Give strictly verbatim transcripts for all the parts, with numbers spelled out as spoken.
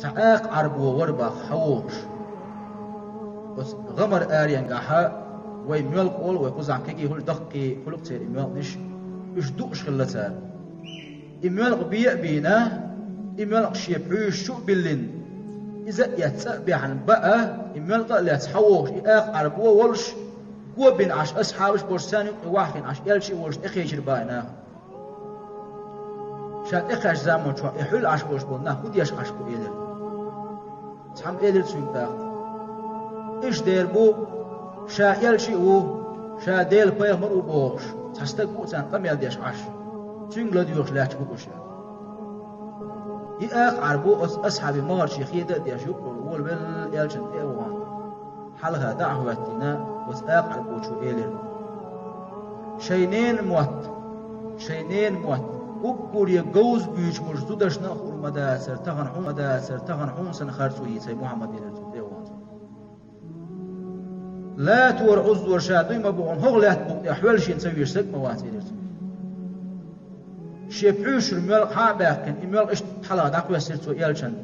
Цхьа акха Ӏарбо вара бах хьавогӀуш. Оцу гӀамар аренгахьа вай моьлкъа олу, вай кхузахь кегий хуьлу, даккхий хуьлу-кх церан и моьлкъанаш, уьш дууш хилла цара. И моьлкъа бен а бийна, и моьлкъа шен пхьуьйшаш чу а биллина, иза а эцна цӀа а баьхьна баа, и моьлкъа а лаьцна хьавогӀуш и акха Ӏарбо а волуш, го бина Ӏаш асхьабаш а болуш, царна юккъе ваьхкина Ӏаш элча а волуш тӀекхечира бах и нах. Ша тӀекхаьчча заманчохь и хьуьлла Ӏаш болуш болу нах хӀун деш Ӏаш бу элира. Цхьамма элира цуьнга тӀаккха: «Иштта дер бу, ша элча а ву, ша Делан пайхамар а ву бохуш, цхьа стаг ву царна къамел деш Ӏаш. Цуьнга ладоьгӀуш лаьтташ бу уьш», – аьлла. И акха Ӏарбо оцу асхьабийн могӀаршна хеда а деш юккъера волавелла элчанна тӀе а вахана, хьалха дӀа а хӀоьттина, оцу акха Ӏарбочо элира: «Шайн ненан мотт, шайн ненан мотт уггаре говза буьйцуш болчу зудашна а хуур ма дацара тахана хьуна, ма дацара тахана хьуна санна харцо йийца, хӀай Мухьаммад», – элира цо тӀе а вахана. «Латора Ӏуззора ша дуй ма бу хьуна, хӀокху лаьттан букъа тӀехь хьоьллашна ца везаш стаг а ма вац», – элира цо. Шен пхьуьйшара моьлкъа схьа а баьккхина, и моьлкъа иштта хьалха дӀакхоьссира цо элчанна.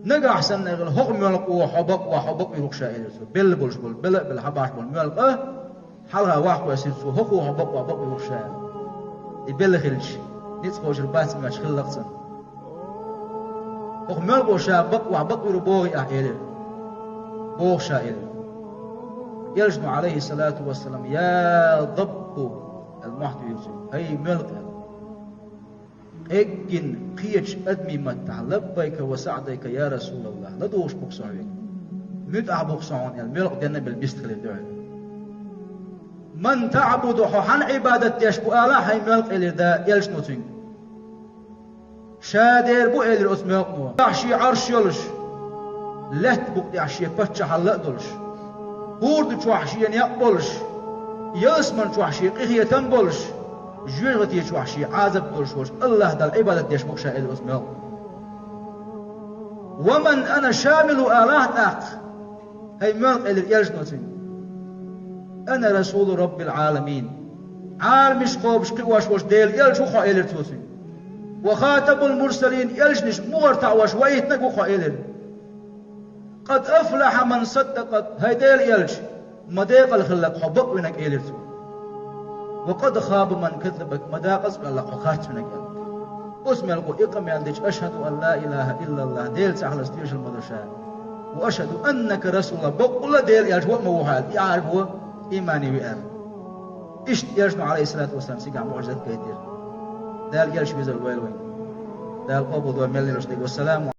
«Нагахь санна хӀокху моьлкъа хьо бакъвахь, хьо бакъвийр ву-кх ша», – элира цо. Белла болуш болу, белла а белла схьабахьаш болу моьлкъа хьалха вахкхоьссира цо, хӀокхо хьо бакъвахь, бакъвийр ву-кх ша аьлла. И белла хилча, ницкъ кхочур бац моьттуш хиллакх цунна. «ХӀокху моьлкъа ша бакъвахь, бакъвийр ву бохий ахь?» – элира. «Боху ша», – элира. Элчано, Ӏалайхиссалату вассалам: «Я даббу», – аьлла, мохь туьйхира цуьнга. «ХӀай моьлкъа», – аьлла. Къеггина кхечу адамийн маттахь: «Лаббайка ва саӀдайка, я РасулаллахӀ, ладугӀуш бу-кх со хьоьга, муьтӀахь бу-кх со хьуна», – аьлла, моьлкъа денна а белла бистхилира дуьхьал. «Ман таъбуду, хьо хьанна Ӏибадат деш бу алахь, хӀай моьлкъа?» – элира да элчано цуьнга. «Ша дер бу», – элира оцу моьлкъано. «Ахь шен Ӏарш йолуш, лаьттан букъа тӀехь шен паччахьалла а долуш, хӀорда чохь шен некъ а болуш, ялсаман чохь шен къинхетам а болуш, жоьжахати чохь шен Ӏазап а долуш волчу АллахӀ Далла Ӏибадат деш бу-кх ша», – элира оцу моьлкъано. «Ва ман ана шамилухӀу», – алахь тӀаккха, хӀай моьлкъа, элира элчано цуьнга. «Ана расулу Раббил Ӏаламин». Ӏаламаш кхобуш кхиош волчу Делан элча ву хьо, элира цо цуьнга. «Ва хатамул мурсалин», элчанаш мухӀар таӀош ваийтинарг ву хьо, элира. «Къад афлахьа ман саддакъак», хӀай Делан элча, ма декъала хилла-кх хьо бакъвинарг, элира цо. «Ва къад хаба ман каззабак», ма декъаза а ваьлла-кх хьо харцвинарг, аьлла. Оцу мел гӀо и къамел дича: «Ашхаду ан ла илахӀа иллаллахӀ», Делан цӀе хьалха тешалла ма до ша. «Ва ашхаду аннака расулуллахӀ», боккъалла а Делан элча ву а ма ву хьо аьлла, и Ӏарбо имане веара. Иштта элчано, Ӏалайхиссалату вассалам, цигахь муӀжизат гайтира. Дала элча везар войла вайна. Дала къобалдойла мел лелош дерг. Вассаламу